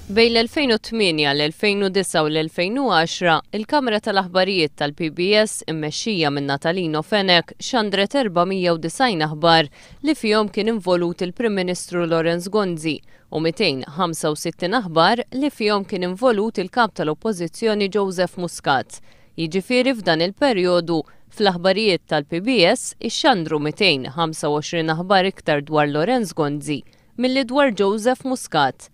Bejn l-2008, l-2009 u l-2010, il-Kamra tal-Aħbarijiet tal-PBS immexxija minn Natalino Fenech xandret 490 aħbar li fihom kien involut il-Prim Ministru Lawrence Gonzi u 265 aħbar li fihom kien involut il-Kap tal-Oppożizzjoni Joseph Muscat. Jiġifieri f'dan il-perjodu, fl-aħbarijiet tal-PBS ixxandru 225 aħbar iktar dwar Lawrence Gonzi milli dwar Joseph Muscat.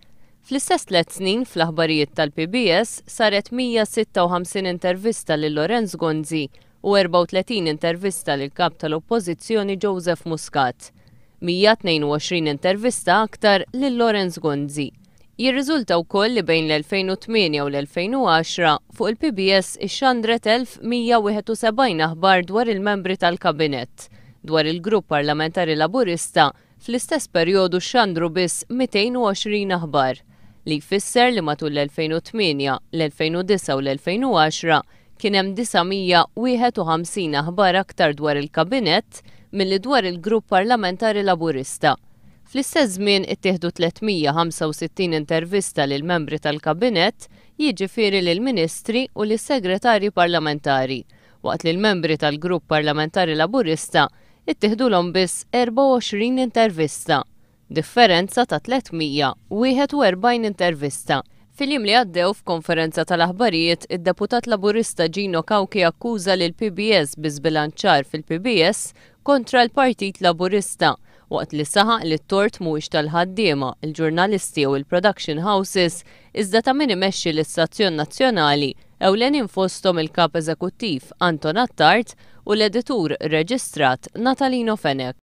Fl-istess tliet snin fl-aħbarijiet tal-PBS saret 156 intervista lil Lawrence Gonzi u 34 intervista lill-Kap tal-Oppożizzjoni Joseph Muscat. 122 intervista aktar lil Lawrence Gonzi. Jirriżulta wkoll li bejn l-2008 u l-2010 fuq il-PBS ixxandret 1,171 aħbar dwar il-membri tal-Kabinett. Dwar il-Grupp Parlamentari Laburista, fl-istess perjodu xxandru biss 220 aħbar, li jfisser li matul l-2008, l-2009 u l-2010 kien hemm 951 aħbar aktar dwar il-Kabinett milli dwar il-Grupp Parlamentari Laburista. Fl-istess żmien ittieħdu 365 intervista lil membri tal-Kabinett, jiġifieri lill-Ministri u lis-Segretarji Parlamentari, waqt li l-membri tal-Grupp Parlamentari Laburista Ittieħdulhom biss 24 intervista, differenza ta' 341 intervista. Fil-jiem li għaddew f'konferenza tal-aħbarijiet, id-Deputat Laburista Gino Cauchi akkuża lill-PBS bi żbilanċar fil-PBS kontra l-Partit Laburista waqt li saħaq li t-tort mhuwiex tal-ħaddiema, il-ġurnalisti jew il-production houses iżda ta' min imexxi l-istazzjon nazzjonali ewlenin fosthom il-Kap Eżekuttiv Anton Attard u l-editur reġistrat Natalino Fenech.